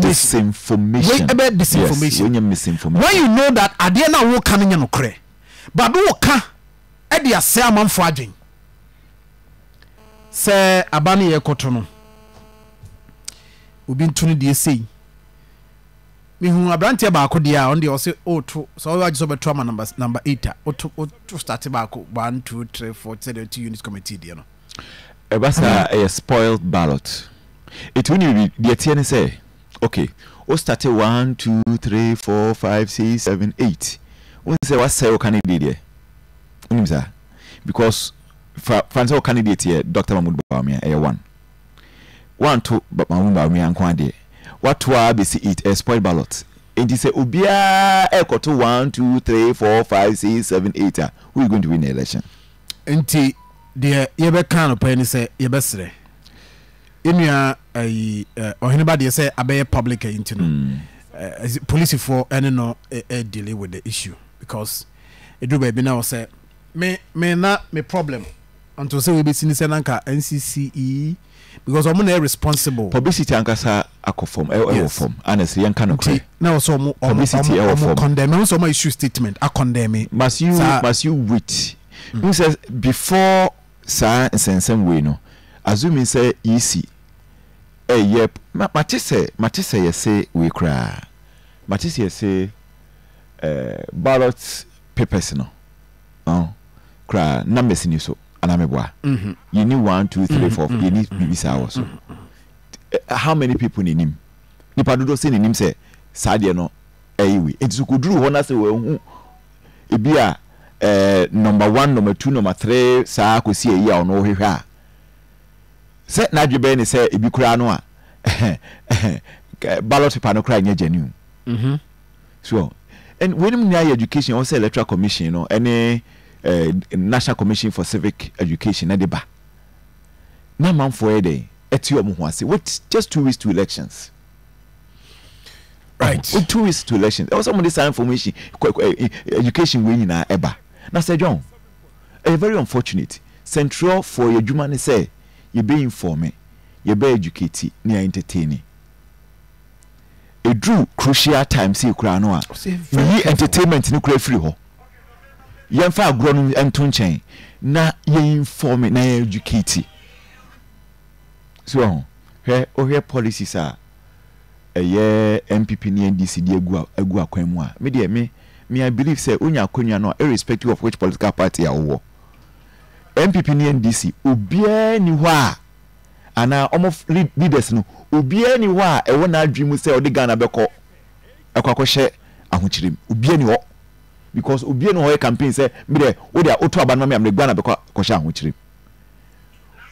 Disinformation. Wei ɛbɛyɛ disinformation. Yes, wei nyɛ misinformation. When you know that adeɛ no a woka no nyɛ nokorɛ, but woka de asɛe amanfoɔ adwen. Sɛ aba no yɛrekɔto no, obi nto no deɛ sei. Mehu aberanteɛ baako deɛ a ɔno deɛ ɔse ɔreto sɛ ɔyɛ agye sɛ ɔbɛto ama number number eight a woto woto start baako one two three four sɛdeɛ ɔte unit committee deɛ no. Ɛba saa a ɛyɛ spoiled ballot. Eti wonim biribi, deɛ ɛteɛ ne sɛ, okay, wo starte one, two, three, four, five, six, seven, eight, wohu sɛ woasɛe wo candidate deɛ? Wonim saa? Because fa fa no sɛ wo candidate yɛ Doctor Mahmood Bawumia, ɛyɛ one. Woanto Mahmood Bawumia nko ara deɛ, woato ara bɛsi eight, ɛyɛ spoiled ballot. Enti sɛ obiara ɛrekɔto one, two, three, four, five, six, seven, eight a, who is going to win the election? Nti deɛ yɛbɛka anɔpa yi ne sɛ yɛbɛsrɛ yɛn nua ayi ɔhene ba deɛ sɛ abɛyɛ public ayi nti no mm. polisifoɔ ɛne no dealing with the issue because ɛduru baabi na wɔ sɛ me me na me problem until sɛ wɔbɛsi ne sɛ na nka NCCE because ɔmo na yɛ responsible. Publicity ankasa akɔ fam ɛwɔ fam honestly yɛn ka no korɛ. Na wɔ sɛ ɔmo publicity ɛwɔ fam ɔmo condemn ɛho sɛ ɔmo issue statement a condemn. Must you must you wait n sɛ before saa nsɛnsɛm wei no assuming sɛ EC ɛyɛ ma mate sɛ mate sɛ yɛse wei koraa mate sɛ yɛse ɛɛ ballot papers no ɔn koraa numbers ni so anaa meboa yɛni one two three four yɛni biribi saa wɔ so how many people na enim nipa dodoɔ sɛ na enim sɛ saa deɛ no ɛyɛ wei nti so koduru hɔ na sɛ wɔahu ebi a ɛɛ number one number two number three saa kɔsi ayi a ɔno hwehwɛ a sɛ n'adwe bɛyɛ ne sɛ ebi koraa no a ballot paper no koraa nyɛ genuine. Mm -hmm. So and weinom nyinaa yɛ education ɛwɔ sɛ electoral commission no ɛne eh, national commission for civic education ɛde ba na amanfoɔ yɛ dɛn ɛte wɔn ho ase with just 2 weeks to elections. Right. With 2 weeks to elections ɛwɔ sɛ wɔn de saa information education wei nyinaa ɛba na sɛ John ɛyɛ very unfortunate sɛntrɛfoɔ yɛ adwuma ne sɛ yɛbɛ informe yɛbɛ educate ne yɛ entertain. Ɛduru crucial time sei koraa no a, meyi entertainment no koraa firi hɔ. Yɛmfa agorɔ no nto nkyɛn na yɛ inform na yɛ educate. So ɛho, hwɛ wohwɛ policies a ɛyɛ NPP ne NDC de agu agu akwan mu a, me deɛ me me I believe sɛ wonya akonnwa no a irrespective of which political party a wowɔ, NPP ne NDC obiara nni hɔ a anaa wɔn leaders no obiara nni hɔ a ɛwɔ n'adwene mu sɛ ɔde Ghana bɛkɔ ɛkɔ akɔhyɛ ahokyere mu. Obiara nni hɔ because obiara nni hɔ yɛ campaign sɛ me deɛ wo deɛ woto aba no ma me a mede Ghana bɛkɔ akɔhyɛ ahokyere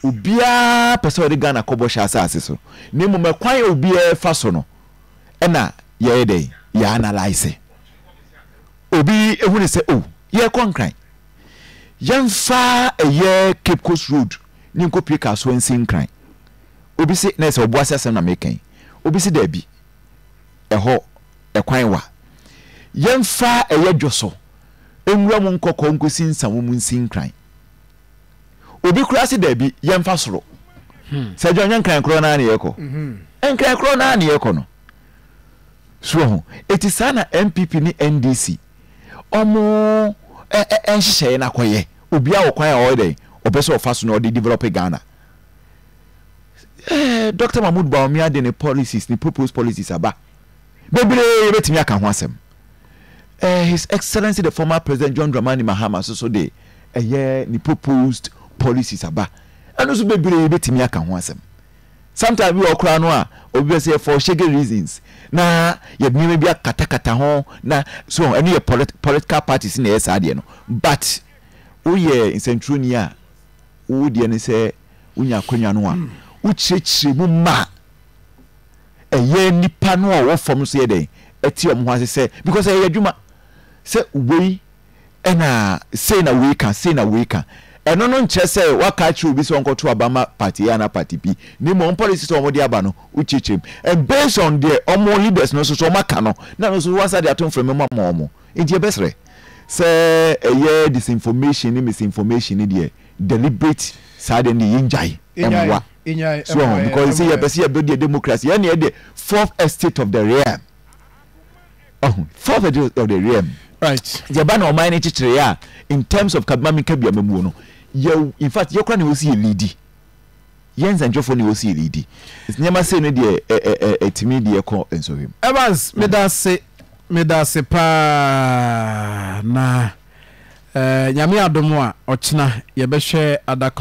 mu. Obiara pɛ sɛ ɔde Ghana kɔ bɔhyɛ asase so na mmom ɛkwan a obiara fa so no ɛna yɛyɛ dɛn yɛ analyse. Obi ehu ne sɛ oh yɛrekɔ Nkran Yɛmfa ɛyɛ Cape Coast Road ne nkɔpue Kasoa nsi Nkran. Obi se, na ɛsɛ Ɔboase asɛm na meka yi. Obi se daabi, ɛhɔ ɛkwan wa. Yɛmfa ɛyɛ Dwoso nwura mu nkɔkɔ nkɔsi Nsawam nsi Nkran. Obi koraa se daabi, yɛmfa soro. Sɛ John, nyɛ Nkran korɔ no ara na yɛrekɔ? Nkran korɔ no ara na yɛrekɔ no. So wahu? Eti saa na NPP ne NDC ɔmo nhyehyɛeɛ no akɔyɛ. Obiara wɔ kwan a ɔyɛ dɛn, ɔpɛ sɛ ɔfa so na ɔde develop Ghana. Eh, Doctor Mahmood Bawumia de ne policies, ne proposed policies aba. Bebree yɛbɛtumi aka ho asɛm. Eh, His Excellency the former President John Dramani Mahama nso so de ɛyɛ ne proposed policies aba. Ɛno nso bebree yɛbɛtumi aka ho asɛm. Sometimes bi wɔ hɔ koraa no a obi bɛ sɛ for shege reasons na yɛde nneɛma bi akatakata ho na so ɛno yɛ polit political parties na ɛyɛ saa deɛ no but woyɛ nsɛntwerɛni a wo deɛ ne sɛ wonya akonnwa no a wokyerɛkyerɛ mu ma ɛyɛ nipa no a ɔwɔ fam nso yɛ dɛn ɛte wɔn ho ase sɛ because ɛyɛ adwuma sɛ wei Ɛna sei na wei ka, sei na wei ka. Ɛno no nkyerɛ sɛ woaka akyerɛ obi sɛ ɔnkɔto aba ma party A anaa party B. Na mmom wɔn policies a wɔde aba no, wokyerɛkyerɛ mu. And based on deɛ wɔn leaders no nso so wɔaka no, na ɛno nso woasan de ato mframa mu ama wɔn. Nti yɛbɛsrɛ sɛ ɛyɛ disinformation ne misinformation no deɛ, deliberate saa deɛ no deɛ yɛngyae mmoa. So ɔho because sɛ yɛpɛ sɛ yɛbɛ deɛ democracy yɛn na yɛ the fourth estate of the realm. Ɔho fourth estate of the realm. Right. Yɛba na ɔman no kyekyere a in terms of kabima mi kabia mamuo no yɛ in fact yɛkora na wɔsi yɛ leadi. Yɛn nsɛntwerɛfoɔ na wɔsi yɛ leadi. Nneɛma sei no deɛ ɛ ɛ ɛ ɛtumi deɛ kɔ nsɔhwɛ mu. Evans meda ase meda ase paa na eh, Nyame adom a ɔkyena yɛbɛhwɛ adaka.